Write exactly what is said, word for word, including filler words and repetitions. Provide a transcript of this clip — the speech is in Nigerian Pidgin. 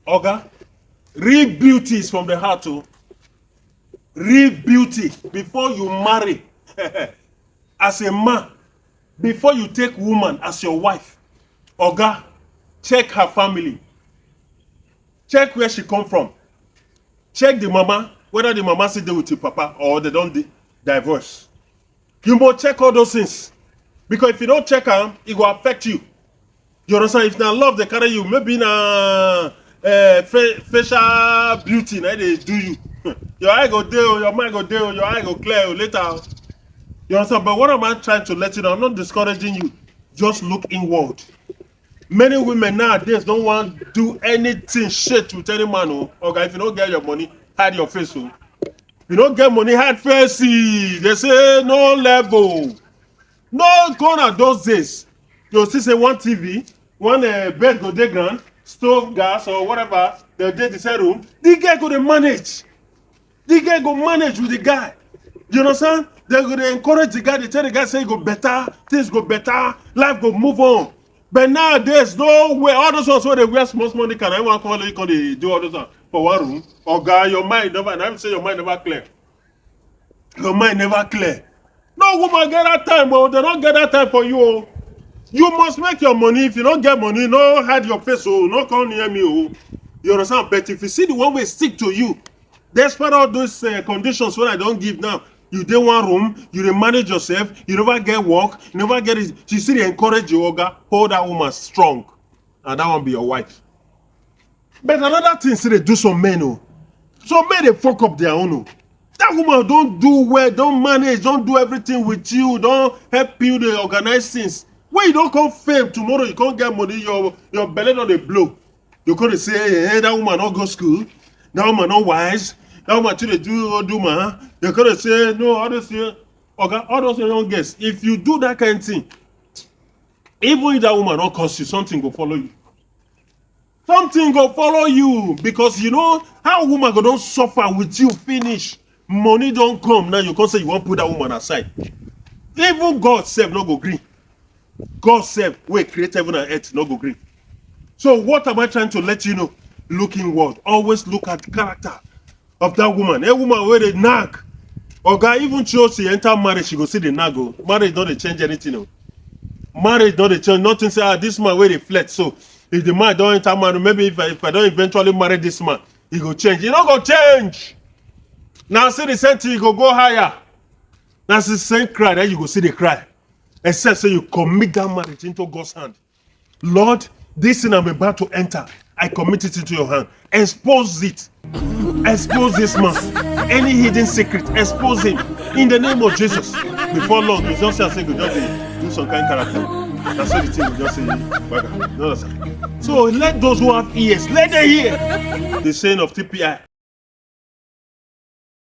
Oga, real beauty is from the heart o. Real beauty. Before you marry, as a man, before you take woman as your wife, oga, check her family. Check where she come from. Check the mama, whether the mama still dey with him papa or they don di-, divorce. You must check all those things, because if you don't check am, e go affect you. You understand? If na love dey carry you, maybe na uh, fa- facial beauty na dey do you. Your eye go dey o, your mind go dey o, your eye go clear o later o. You understand? But what am I trying to let you know? I'm not discouraging you. Just look inward. Many women nowadays don't want do anything shit with any man o. Oga, if you don't get your money, hide your face o. You don't get money, hide face. They say no level. No corner those days. You see say one T V, one uh, bed go dey ground, stove, gas or whatever, they dey the same room. The girl go dey manage. The girl go manage with the guy. You understand? They go dey encourage the guy. They tell the guy say e go better, things go better, life go move on. But nowadays, no way. All those ones wey dey wear small small knicker, na one call you come dey do all those ones for one room. Oga, your mind never. Na say your mind never clear. Your mind never clear. No woman get that time o. They don't get that time for you o. You must make your money. If you don't get money, no hide your face o. No come near me o. You understand? But if you see the one wey stick to you, despite all those uh, conditions wey I don give now, you dey one room, you dey manage yourself, you never get work, you never get it. She still dey encourage you, oga, hold that woman strong, and that one be your wife. But another thing still dey do some men o. Some men dey fuck up their own o. That woman don do well, don manage, don do everything with you, don help you dey organize things. When you don come fame tomorrow, you come get money, your your belle don dey blow. You come dey say, hey, hey, that woman no go school, that woman no wise, that woman too dey do old woman. You come dey say no, all those things, oga, all those young girls. If you do that kind of thing, even if that woman no curse you, something go follow you. Something go follow you, because you know how woman go don suffer with you finish. Money don come now, you come say you wan put that woman aside. Even God sef no go gree. God sef wey create heaven and earth no go gree. So what am I trying to let you know? Look inward. Always look at character of that woman. A woman wey dey nag. Oga, even though she enter marriage, she go still dey nag o. Marriage no dey change anything o. Marriage no dey change. Nothing say, ah, this man wey dey flirt. So if the man don enter marriage, maybe if I, if I don eventually marry this man, e go change. E no go change. Na say the same thing, e go go higher. Na the same cry that you go see dey cry. Except say you commit that marriage into God's hand. Lord, this thing I'm about to enter, I commit it into your hand. Expose it. Expose this man. Any hidden secret, expose him. In the name of Jesus. Before long, you just say, say, go just dey do some kind character. That's what the thing will just say, baga. You understand? So let those who have ears, let them hear the saying of T P I.